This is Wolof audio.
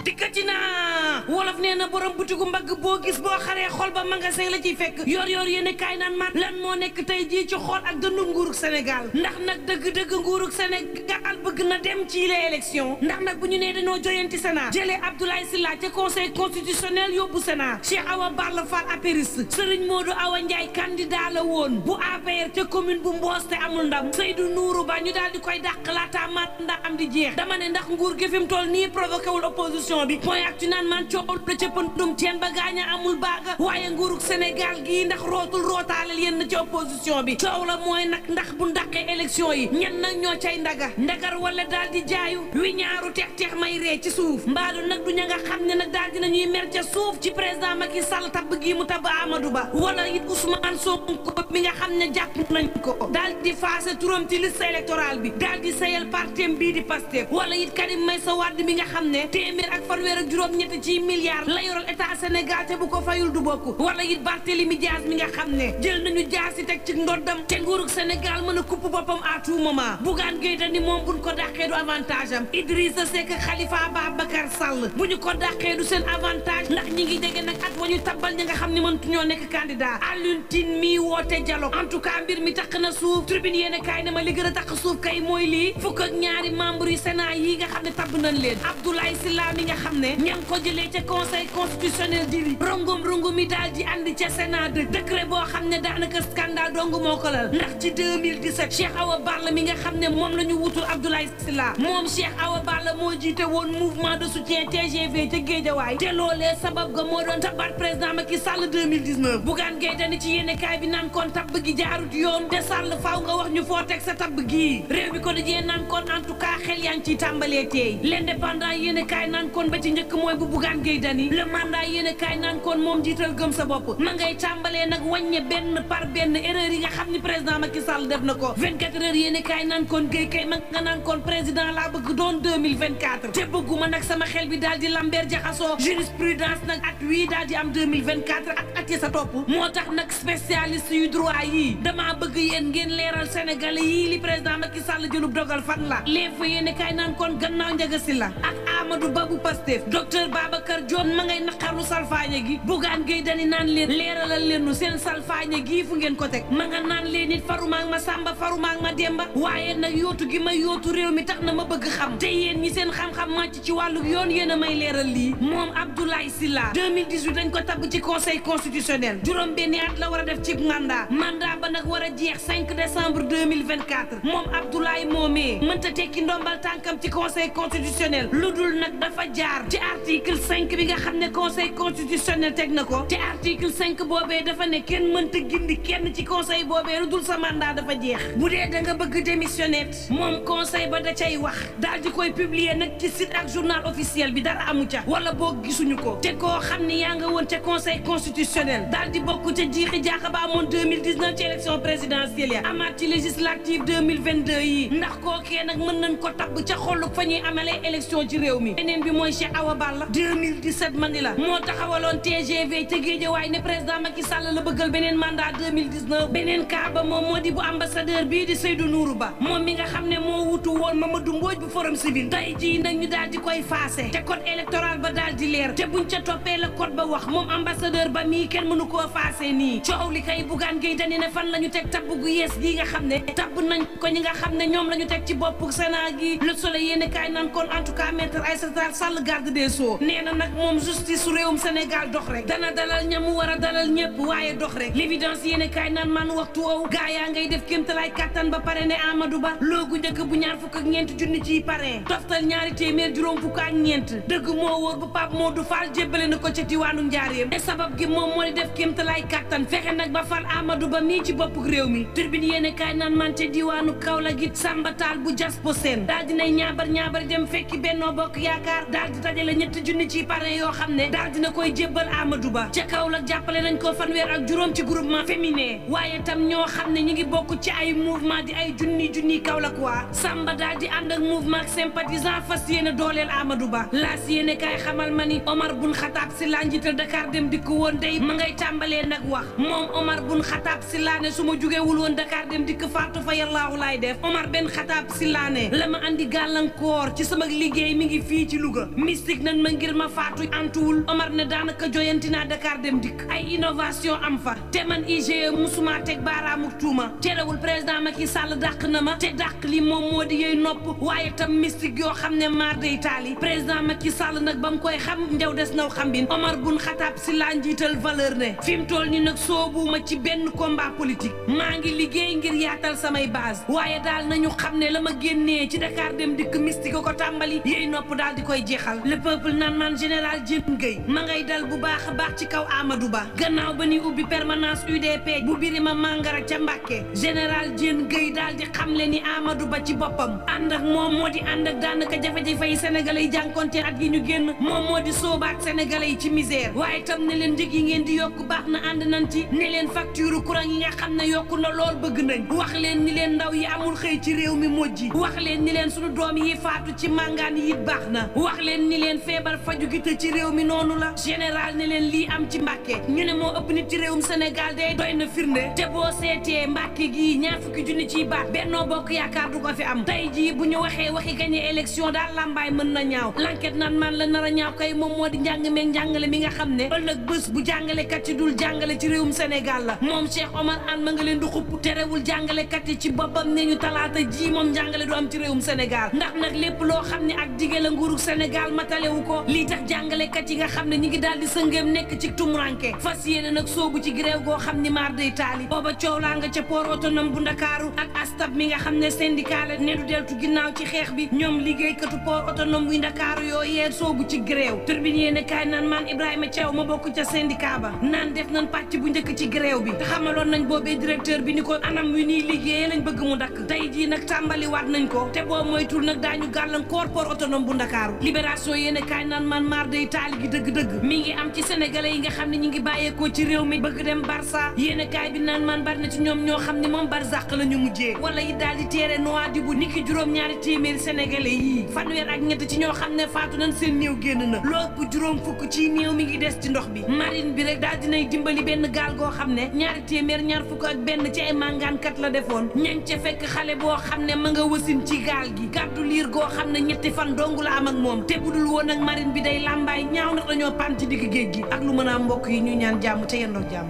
dikkati naa wolof nee na borom butigu mbagg boo gis boo xaree xol ba magasin la ciy fekk yor yéen kaay naan man lan moo nekk tey jii ci xool ak dëndu nguurug Sénégal ndax nag dëgg-dëgg nguurug Sénégal bëgg na dem ci les élections ndax nag bu ñu nee dañoo joyanti Sénat jëlee Abdoulaye Sylla ca conseil constitutionnel yóbbu Sénat Cheikh Awa Balla Fall apériste Serigne Modou Awa Ndiaye candidat la woon bu APR ca commune bu Mboos te amul ndam Seydou Nourou Ba ñu daal di koy dàq laata mandat am di jeex dama ne ndax nguur gi fi mu toll nii provoqué wul opposition bi point ak ci naan man coowul la ca pëndum teen ba gaaña amul baaga waaye nguurug Sénégal gii ndax rootul rootaaleel yenn ci opposition bi coow la mooy nag ndax bu ndaqee élection yi ñen nag ñoo cay ndagar wala daal di jaayu wi ñaaru teex may ree ci suuf mbaalu nag du ña nga xam ne nag daal dinañuy mer ca suuf ci président Macky Sall tabb gii mu tabb Amadou Ba wala it Ousmane Sonko mi nga xam ne jàpp nañ ko daal di faase turam ci liste électorale bi daal di sayal partem bii di Pastef wala it Karim Meïssa Wade mi nga xam ne téeméer ak fanweer ak juróom-ñett ci milliards la yoral état Sénégal te bu ko fayul du bokk wala it Barthélémy Dias mi nga xam ne jël nañu jaasi teg ci ndoddam te nguurug Sénégal mën a kupp boppam à tout moment Bougane Gueye Dany moom buñ ko dàqee du avantage am Idrissa Seck Khalifa Ababacar Sall bu ñu ko dàqee du seen avantage ndax ñi ngi dégg nag at wa ñu tabbal ñi nga xam ne mëntu ñoo nekk candidat Alioune Tine mi woote dialogue en tout cas mbir mi taq na suuf tribune yéene kaay ne ma li gën a taq suuf kay mooy lii fukk ak ñaari membre yu Sénat yi nga xam ne tabb nañ leen Abdoulaye Sylla mi nga xam ne ña ngi ko jëlee ca conseil constitutionnel diri rongom mi daal di andi ca Sénat de décret boo xam ne daanaka scandale dong moo ko lal ndax ci 2017 Cheikh Awa Balla mi nga xam ne moom la ñu wutul Abdoulaye Sylla moom Cheikh Awa Balla moo jiite woon mouvement de soutien TGV ca Guédiawaye te loolee sabab ga moo doon tabaat président Macky Sall 2019 Bougane Gueye Dany ci yéene kaay bi naan kon tabb gi jaarut yoon te Sall faaw nga wax ñu foo teg sa tabb gii réew mi ko dajee naan kon en tout cas xel yaa ngi ciy tàmbalee teey l'indépendant yéene kaay naan kon ba ci njëkk mooy bu Bougane Gueye Dany le mandat yéene kaay naan kon moom jiital gëm sa bopp ma ngay tàmbalee nag wàññe benn par benn erreur yi nga xam ni président Macky Sall def na ko 24 heures yéene kaay naan kon Gueye kay ma nga naan kon président laa bëgg doon 2024 te bëgguma nag sama xel bi daal di lambeer jaxasoo jurisprudence nag at wii daal di am 2024 ak at yi sa topp moo tax nag spécialiste yu droit yii damaa bëgg yéen ngeen leeral sénégalais yii li président Macky Sall jëlub dogal fan la les fa yéene kaay naan kon gannaaw Ndiaga Sylla ak Amadou Ba bu Pastef docteur Babacar Dione ma ngay naqaru salfaañe gi Bougane Gueye Dany naan leen leeralal leen nu seen salfaañe gii fu ngeen ko teg ma nga naan leen nit farumaak ma Samba farumaak ma Demba waaye nag yootu gi ma yootu réew mi tax na ma bëgg xam te yéen ñi seen xam-xam màcc ci wàllu yoon yéen a may leeral lii moom Abdoulaye Sylla 2018 dañ ko tabb ci conseil constitutionnel juróom benni at la war a def ci mandat ba nag war a jeex 5 décembre 2024 moom Abdoulaye moomee mënta tekki ndombal tànkam ci conseil constitutionnel lu dul nag dafa jaar ci article 5 bi nga xam ne conseil constitutionnel teg na ko te article 5 boobee dafa ne kenn mënta gindi kenn ci conseil boobee lu dul sa mandat dafa jeex bu dee da nga bëgg démissionner moom conseil ba da cay wax daal di koy publier nag ci site ak journal officiel bi dara amu ca wala boog gisuñu ko te koo xam ni yaa nga woon ca conseil constitutionnel daal di bokk ca jiixi jaaxa ba amoon 2019 ci élection présidentielle ya amaat ci législative 2022 yi ndax kookee nag mën nañ ko tabb ca xolluk fa ñuy amalee élection ci réew mi beneen bi mooy Cheikh Awa Balla 2017 mani la moo taxawaloon TGV ca Guédiawaye ne président Macky Sall la bëggal beneen mandat 2019 beneen cas ba moom moo di bu ambassadeur bii di Seydou Nourou Ba moom mi nga xam ne moo wutu woon Mamadou Mbodj bu forum civil tey jii nag ñu daal di koy faase te code électoral ba daal di leer te buñ ca toppee la code ba wax moom ambassadeur ba mii kenn mënu koo faase nii coow li kay Bougane Gueye Dany ne fan la ñu teg tabb gu yees gii nga xam ne tabb nañ ko ñi nga xam ne ñoom la ñu teg ci boppu Sénat gi Le Soleil yéene kaay naan kon en tout cas maître Aïssata Sall garde des Sceaux nee na nag moom justice su réewum Sénégal dox rek dana dalal ñamu war a dalal ñëpp waaye dox rek l'évidence yéene kaay naan man waxtu woowu gaa yaa ngay def kéemtalaay kàttan ba pare ne Amadou Ba loogu njëkk bu ñaar fukk ak ñeent junni ci parrain toftal ñaari téeméer juróom fukk ak ñeent dëgg moo wóor bu Pape Modou Fall jébbale na ko ca diwaanu Njaaréem te sabab gi moom moo di def kéemtalaay kàttan fexe nag ba fal Amadou Ba mii ci boppuk réew mi turbine yéene kaay naan man ca diwaanu Kaolack it Samba Tall bu Jaspo Sène daal dinay ñaabar dem fekki Benno Bokk Yaakaar daal di dajale ñetti junni ci parrain yoo xam ne daal dina koy jébbal Amadou Ba ca Kaolack jàppale nañ ko fanweer ak juróom ci groupement féminin waaye tam ñoo xam ne ñi ngi bokk ci ay mouvement di ay junni Kaolack waa Samba daal di ànd ak mouvement ak sympathisant fas yéene dooleel Amadou Ba laas yéene kaay xamal ma ni Omar Bun Xataab Silla njiital Dakar Dem Dikk woon day ma ngay tàmbalee nag wax moom Omar Bun Xataab Silla ne su ma jugewul woon Dakar Dem Dikk faatu fa yàllaahu laay def Omar Ben Xataab Silla ne la ma andi gàllankoor ci sama liggéey mi ngi fii ci Louga mystique nañ ma ngir ma faatu antuwul Omar ne daanaka joyanti naa Dakar Dem Dikk ay innovation am fa te man IGE musuma teg baaraamu tuuma terewul président Macky Sall dàq na ma te dàq li moom moo di yey nopp waaye tam mystique yoo xam ne maar day taali président Macky Sall nag ba mu koy xam njaw des naw xambin Omar Bun Xataab Silla njiital valeur ne fi mu toll ni nag soobuma ci benn combat politique maa ngi liggéey ngir yaatal samay base waaye daal nañu xam ne la ma génnee ci Dakar Dem Dikk mystique ko tàmbali yey nopp daal di koy jeexal le peuple naan man général Diène Gueye ma ngay dal bu baax a baax ci kaw Amadou Ba gannaaw ba ni ubbi permanence UDP bu Birima Mangara ca Mbàkke général Diène Gueye daal di xamle ni Amadou Ba ci boppam ànd ak moom moo di ànd ak daanaka jafe-jafe yi sénégalais yi jànkonte at yi ñu génn moom moo di soobaat sénégalais yi ci misère waaye tam ne leen njëg yi ngeen di yokk baax na ànd nañ ci ne leen facture courant yi nga xam ne yokku na lool bëgg nañ wax leen ni leen ndaw yi amul xëy ci réew mi mojji wax leen ni leen sunu doom yi faatu ci màngaan yi it baax na wax leen ni leen feebar faju gi te ci réew mi noonu la général ne leen lii am ci Mbàkke ñu ne moo ëpp nit ci réewum Sénégal day doy na firnde te boo seetee Mbàkke gii ñaar fukki junni ciy baat Benno Bokk Yaakaar du ko fi am tey jii bu ñu waxee waxi gagné élection daal lambaay mën na ñaaw l'enquête nan man la nar a ñaaw kay moom moo di njàng meeg njàngale mi nga xam ne ëllëg bés bu jàngalekat yi dul jàngale ci réewum Sénégal la moom Cheikh Omar Anne ma nga leen di xupp terewul jàngalekat yi ci boppam ne ñu talaata ji moom njàngale du am ci réewum Sénégal ndax nag lépp loo xam ne ak dige la nguurug Sénégal matalewu ko lii tax jàngalekat yi nga xam ne ñi ngi daal di sëngeem nekk ci tumuranke fas yéene nag soobu ci gréew goo xam ni maar day taali booba coow laa nga ca port autonome bu Ndakaaru ak astab mi nga xam ne syndicat la ne du deltu ginnaaw ci xeex bi ñoom liggéeykatu port autonome bu Ndakaaru yooyee soobu ci gréew turbine yéene kaay naan maan Ibrahima Thiaw ma bokk ca syndicat ba naan def nañ pàcc bu njëkk ci gréew bi te xamaloon nañ boobee directeur bi ni ko anam wi nii liggéeyee lañ bëgg mu dakk tey jii nag tàmbali waat nañ ko te boo moytul nag daañu gàllankoor port autonome bu Ndakaaru libération yéene kaay naan man maar day taali gi dëgg-dëgg mi ngi am ci sénégalais yi nga xam ne ñi ngi bàyyeekoo ci réew mi bëgg dem Barça yéene kaay bi naan man bari na ci ñoom ñoo xam ne moom barzaq la ñu mujjee wala yi daal di teere Nouadhibou niki juróom-ñaari téeméeri sénégalais yii fanweer ak ñett ci ñoo xam ne faatu nañ seen néew génn na lopp juróom fukk ci néew mi ngi des ci ndox bi marine bi rek daal dinay dimbali benn gaal goo xam ne ñaari téeméer ñaar fukk ak benn ci ay màngaankat la defoon ñañ ca fekk xale boo xam ne ma nga wasin ci gaal gi gàddu liir goo xam ne ñetti fan dong la am ak moom te budul woon ak marine bi day làmbaay ñaaw ndax dañoo pan ci digg géej gi ak lu mën a mbokk yi ñu ñaan jàmm te yendoo jàmm